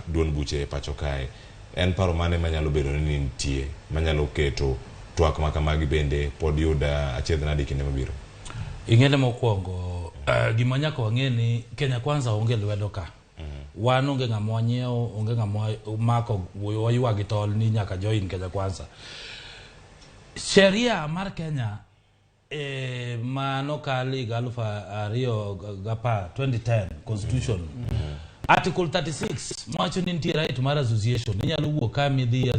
Duond buche e pacho kae. En paro mane manyalo bedo ni nitie manyalo keto twak ma kamagi bende pod yud achiedh nade kinde mabiro? Ing'ene mokwongo, gima nyaka wang'e ni Kenya Kwanza onge lwedo ka. Wan onge ng'ama wanyiewo, onge ng'ama mako waywa gi tol ni nyaka join Kenya Kwanza. Sheria mar Kenya manokal higa 2010, 2010 constitution, article 36 mawacho ni nitie right mar association, inyalo wuok ka midhi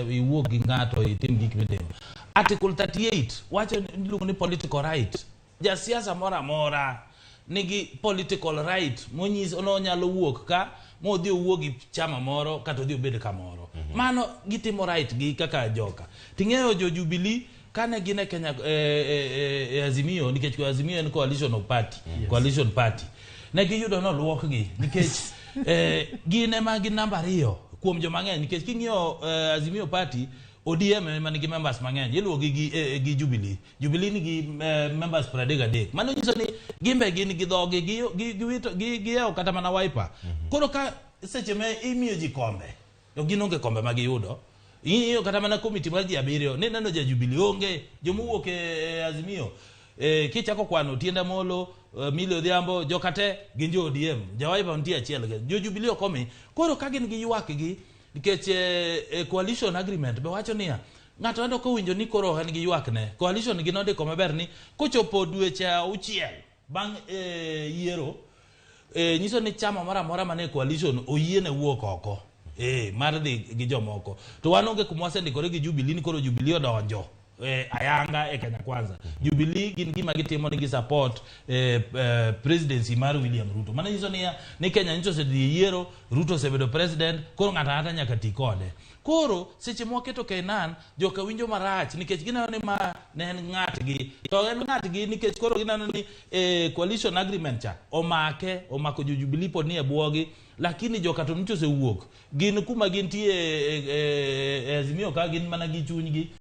iwuok gi ng'ato, itim gik mitimo. Article 38 wacho iluongo ni political right. Jasiasa moro amora nigi political right monyiso nonyalo wuok ka modhi owuo gi chama moro kata odhi obed kamoro. Mano gitimo right gi kaka joka ting'eyo jo Jubilee kane gin e Kenya e Azimio, nikech Azimio en coalition of party, coalition party, ne giyudo noluokgi nikech gin ema gin namba 2 kuom joma ng'eny, nikech king'iyo Azimio party, ODM ema nigi members mang'eny, iluwo gi Jubilee. Jubilee nigi members 33. Mano nyiso ni gimbe gin gi dhogi giwito giyewo kata mana Wiper. Koro ka seche ma imiyo ji kombe to gin onge kombe ma giyudo. Ing'iyo kata mana komiti mar ji abiriyo ni neno ja Jubilee onge, jomowuok e Azimio, kichako kwano Tienda Molo, Millie Odhiambo, jokate gin jo ODM, ja Wiper nitie achiel, jo Jubilee ok omi. Koro ka gin gi ywak gi nikech coalition agreement be wacho niya ng'ato endo kowinjo ni koro en gi ywak ne coalition gi nondiko maber ni kochopo dweche 6 bang' yiero, nyiso ni chama moro amora mane coalition oyiene wuok oko mar dhi gi jomoko. To wan onge kuma wasendikore gi Jubilee ni koro Jubilee odonjo ayanga e Kenya Kwanza. Jubilee gin gima gitimo ni gi support presidency mar William Ruto. Mano nyiso niya ni Kenya nyiso osedhi e yiero, Ruto osebedo president, koro ng'ato ang'ata nyaka ti kode. Koro seche mwaketo Keynan, joka winjo marach nikech gineno ni ma ne en ng'atgi, to en ng'atgi nikech koro gineno ni coalition agreement cha omake, omako jo Jubilee pod ni e bwogi, lakini joka to nyocha osewuok gin kuma gintie e Azimio ka gin mana gi chunygi.